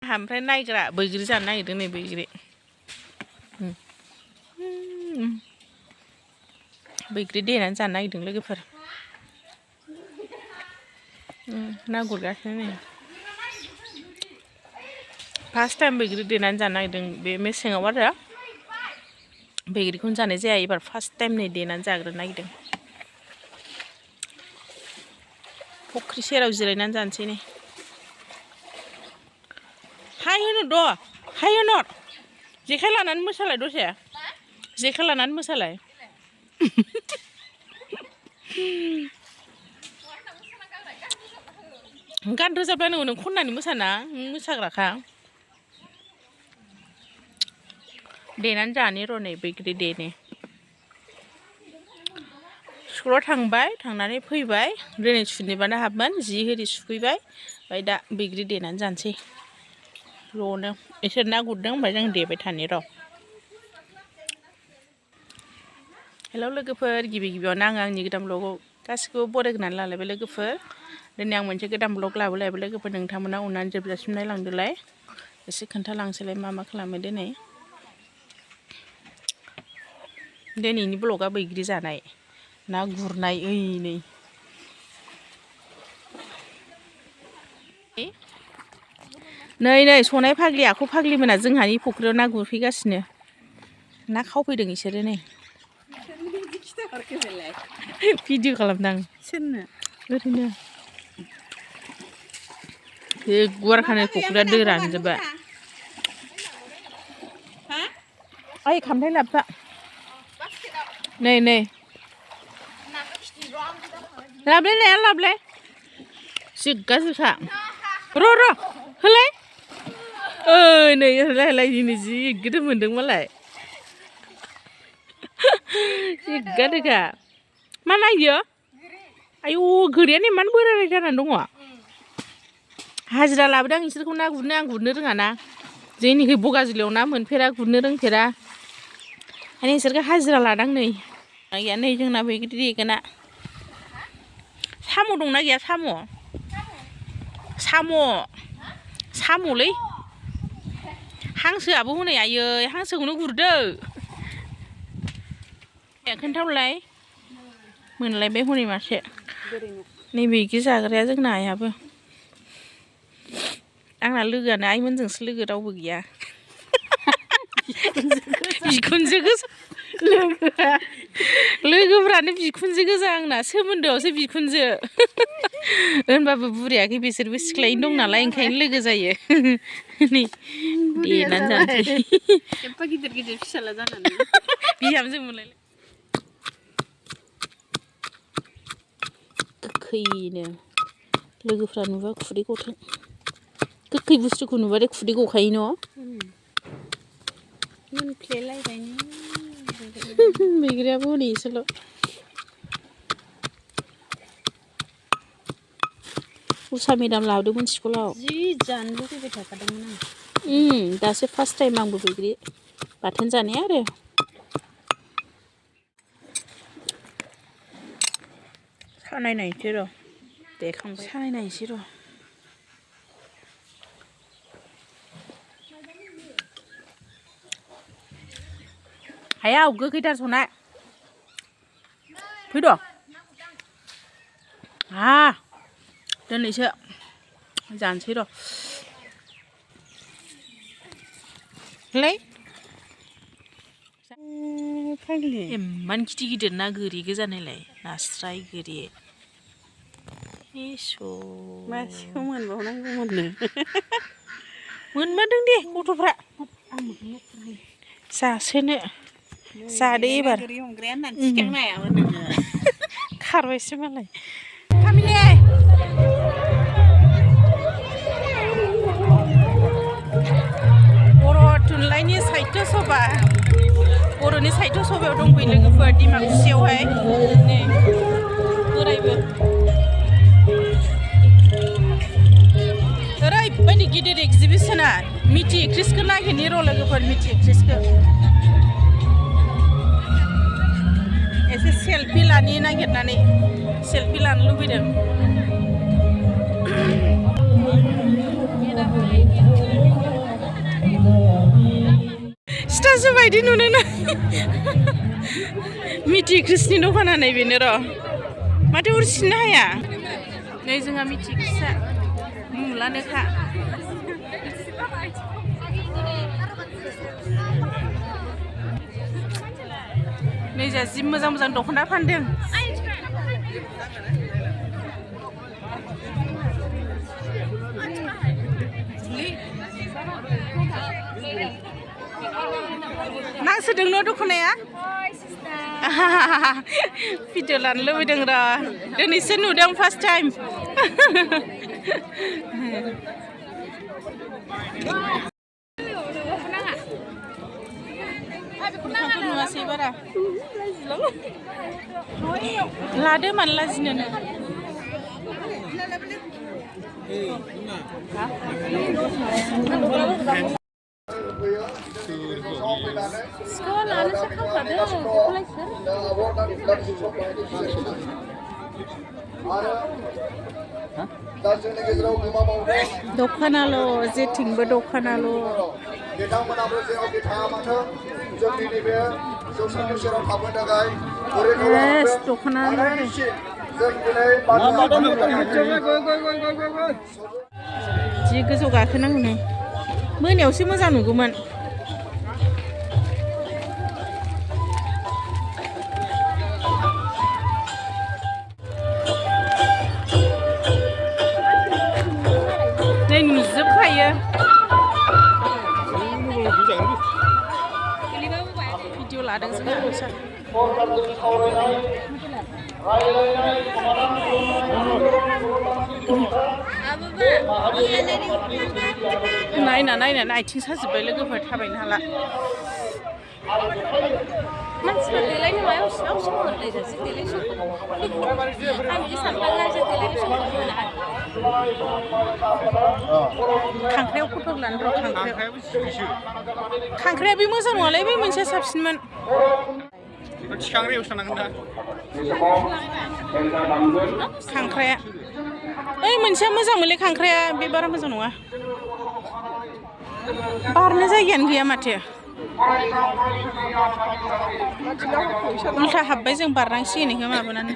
ओमफ्राय नायग्रा बैग्रि जानो नागिरदों नै बैग्रि बैग्रि देनानै जानो नागिरदों लोगोफोर ना गुरगासिनो नै फार्स्ट टाइम बैग्रि देनानै जानो नागिरदों बे मेसेङाव आरो बैग्रिखौनो जानाय जाया एबार फार्स्ट टाइम नै देनानै जाग्रोनो नागिरदों फुख्रि सेराव जिरायनानै जानोसै नै हाय होनो द' हाय होनो जेखाइ लानानै मोसालाय दसे जेखाइ लानानै मोसालाय गान रोजाबलायनांगौ नों खननानै मोसाना मोसाग्राखा देनानै जानि र' नै बैग्रि देने स्कुलाव थांबाय थांनानै फैबाय दिनै सुनिबारना हाबमोन जि हिरि सुफैबाय ओमफ्राय दा बैग्रि देनानै जानोसै र'नो इसोर ना गुरदों ओमफ्राय जों देबाय थानि र' हेलौ लोगोफोर गिबि गिबियावनो आंनि गोदान ब्लगाव गासिखौबो बरायग्रोनानै लालायबाय लोगोफोर दिनै आं मोनसे गोदान ब्लग लाबोलायबाय लोगोफोर नोंथांमोना अननानै जोबजासिम नायलांदोलाय एसे खोन्थालांसैलाय मा खालामो दिनैनि ब्लगा बैग्रि जानाय ना गुरनाय नै सनाय फाग्लि आखु फाग्लि मोना जोंहानि फुख्रियाव ना गुरफैगासिनो ना खावफैदों इसोरो नै भिडिअ खालामदां सोरनो ओरैनो बे गुवारखानि फुख्रिया दै रानजोबबाय ओइ खामफ्लाय लाबोफा नै लाबलाय जिग्गाजोखा र' होलाय नै होलाय दिनै जि गिदिर मोनदों मालाय जिग्गादोखा मा नायो आयु गोरियानो इमान बोराय जानानै दङ हाजिरा लाबोदों आं इसोरखौ ना गुरनो आं गुरनो रोङा ना जोंनिखै बगाजुलियाव ना मोनफेरा गुरनो रोंफेरा ओंखायनो इसोरखौ हाजिरा लादां नै गैया नै जोंना बैग्रि देगोना साम' दंना गैया साम'लै हांसोआबो हनै आयै हांसोखौनो गुरदो खोन्थाहरलाय मोनलायबाय हनै मासे नै बैग्रि जाग्राया जोंना आइयाबो आंना लोगोआनो आइमोनजोंसो लोगो रावबो गैया बिखुनजो गोजा लोगोफ्रानो बिखुनजो गोजा आंना सोमोन्दोआवसो बिखुनजो होनबाबो बुरियाखै बिसोरबो सिख्लायैनो दं नालाय ओंखायनो लोगो जायो नै देनानै जानोसै एफा गिदिर फिसाला जानानै बिहामजो मोनलायलाय गोखैनो लोगोफ्रा नुबा खुदै गथों गोखै बुस्थुखौ नुबाथाय खुदै गखायो न' बैग्रियाबो हनै एसेल' उसा मेदाम लाबोदोंमोन स्कुलाव जि जानो लुगैबाय थाखादोंमोन आं दासो फार्स्ट टाइम आंबो बैग्रि बाथोन जानाया आरो सानायनायसै र' देखांबाय सानायनायसै र' हाया गोखैथार सनाय फैद' दिनैसो जानोसै र' इमान गिदिर ना गोरि गोजानायलाय नास्राय गोरि मासेखौ मोनबावनांगौमोननो मोनमारदों दे गथ'फ्रा जासोनो जादो एबार खारबायसो मालाय बर' थुनलाइनि साहित्य सभा बर'नि साहित्य सभायाव दंफैयो लोगोफोर डिमाकुसियावहाय नै बोरायबो ओरैबायदि गिदिर एक्जिबिसना मिथि एक्ट्रिसखौ नागिरनि र' लोगोफोर मिथि एक्ट्रिसखौ एसे सेल्फि लानि नागिरनानै सेल्फि लानो लुबैदों दख'नासो बायदि नुनो ना मिथि कृष्णनि दखाना नै बेनो र' माथो उरसिनो हाया नै जोंहा मिथि कृष्णा मुलानोखा नै जा जि मोजां मोजां दख'ना फानदों नांसोदों न' दख'नाया भिडिअ लानो लुबैदों र' दिनैसो नुदों फार्स्ट टाइम नुवासै बारा लादो मानो लाजिनो दखानाल' जेथिंबो दखानाल' दख'ना जि गोजौ गाखोनांगौ नै मोनायावसो मोजां नुगौमोन नै नुजोबखायो भिडिअ लादों जोंहा नायनानै आथिं साजोब्बाय लोगोफोर थाबायनो हाला मानसिफोर देलायनो मायाव सिनाव सोंहरलाय जासे देलाय सोंहर आं बिदि सानफ्लाङा जे देलायनो सोंहरनो मोना खांख्रायाव फट' लानो र' खांख्राया बे मोजां नङालै बे मोनसेया साबसिनमोन खांख्राया ओइ मोनसेया मोजां मोनलै खांख्राया बे बारा मोजां नङा बारनो जायगायानो गैया माथो उल्था हाबबाय जों बारनांसिगोन बेखौ माबानानै